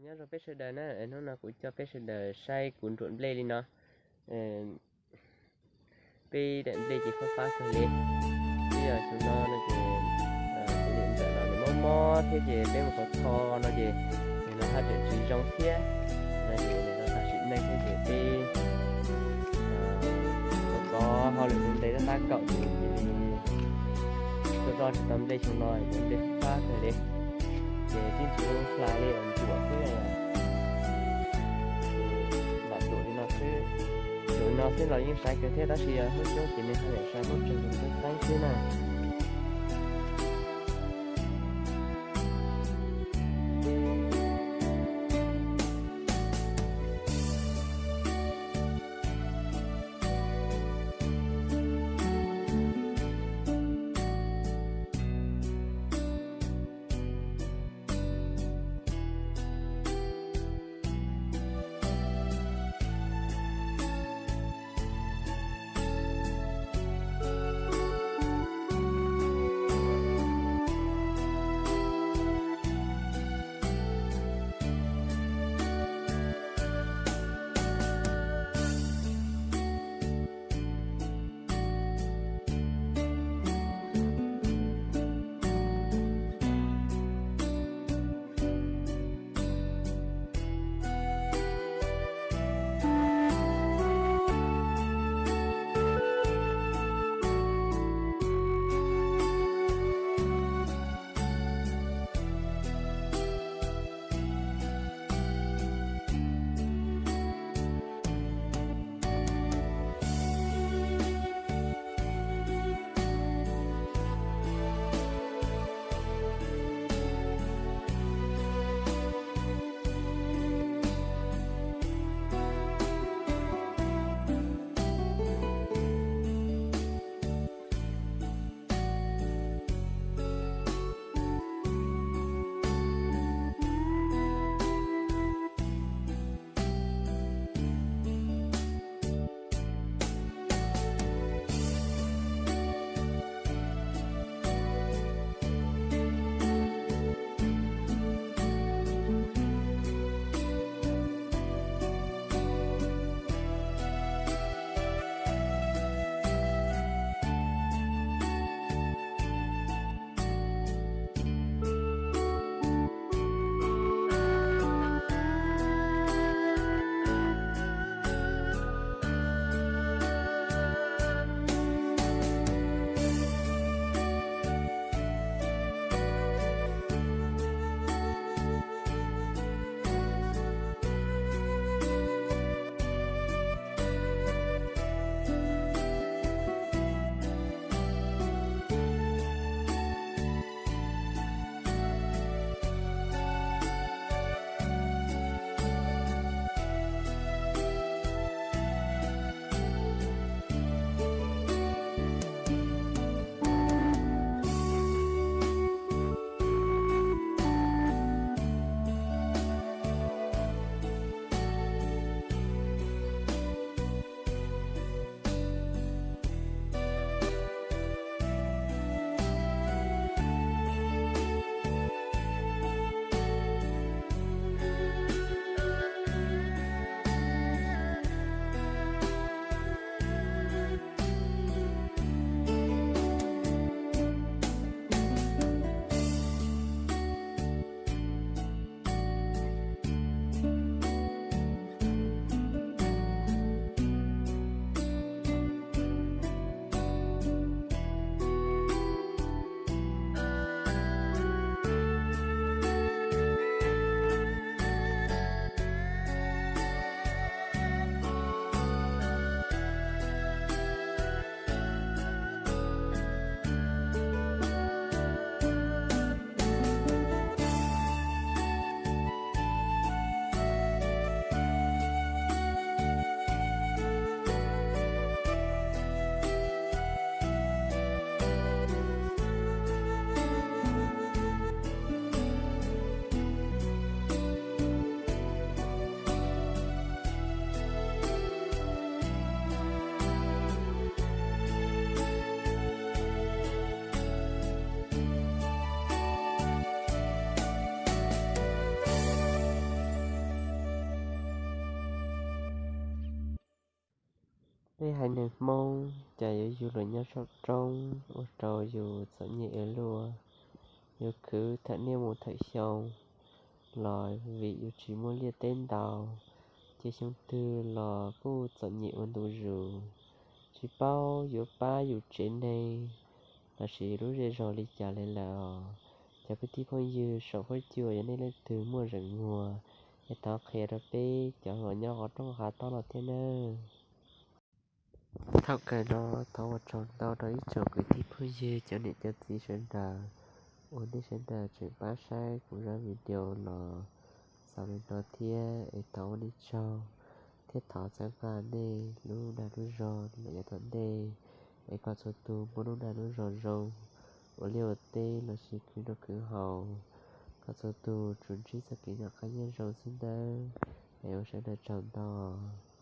Nyob zoo peb sawv daws na, hnub no kuv coj peb sawv daws saib kuv nruam nplej li no. Peb daim nplej ces fab fab kawg li. Twb yog xyoo no no ces tus niam ntxawm los nws mob mob thiab ces peb mus kho kho no ces nws los haj tseem tsis zoo thiab. No ces nws los tag sim neej thiab ces peb kov hauj lwm ntev tab tab kaum ces tuaj tsis tau nplej xyoo no, nplej fab kawg li. Ces tib ntsis hla li ntuam xwb, ntuam li no xwb. Ntuam no xwb los yeej sai kawg thiab tab sis yog hnub coob ces nws haj yam sai muab tseg tus qeeb qeeb xwb na. Peb haiv neeg Hmoob cas yuav yug luag nyob saum roob ua rau yus txom nyem ua luaj. Yus khwv thawm niaj mus thawm xyoo los vim yus tsis muaj liaj teb ntau, ces xyoo twg los kuj txom nyem ua ntu zus, tsis paub yuav pab yus tsev neeg lossis lub zej zog li cas li lawm os. Cov kwv tij phooj ywg saum huab cua yog nej leej twg muaj zeem muag es thov qhia rau peb cov uas nyob qhov rooj qhov tob no thiab nawb. Thaum kawg no thov ua tsaug ntau rau ib tsoom kwv tij phooj ywg cov niam cov txiv sawv daws uas nej sawv daws tseem pab saib kuv zaj video los xaus li no thiab es thov ua nej tsaug thiab thov txhawb nqa nej lub dag lub zog los yav tom ntej es kom txhua tus muaj lub dag lub zog zoo ua liaj ua teb lossis khwv noj khwv haus, kom txhua tus tsuas ntsib txoj kev noj qab nyob zoo xwb nawb. Es ua sawv daws tsaug ntau.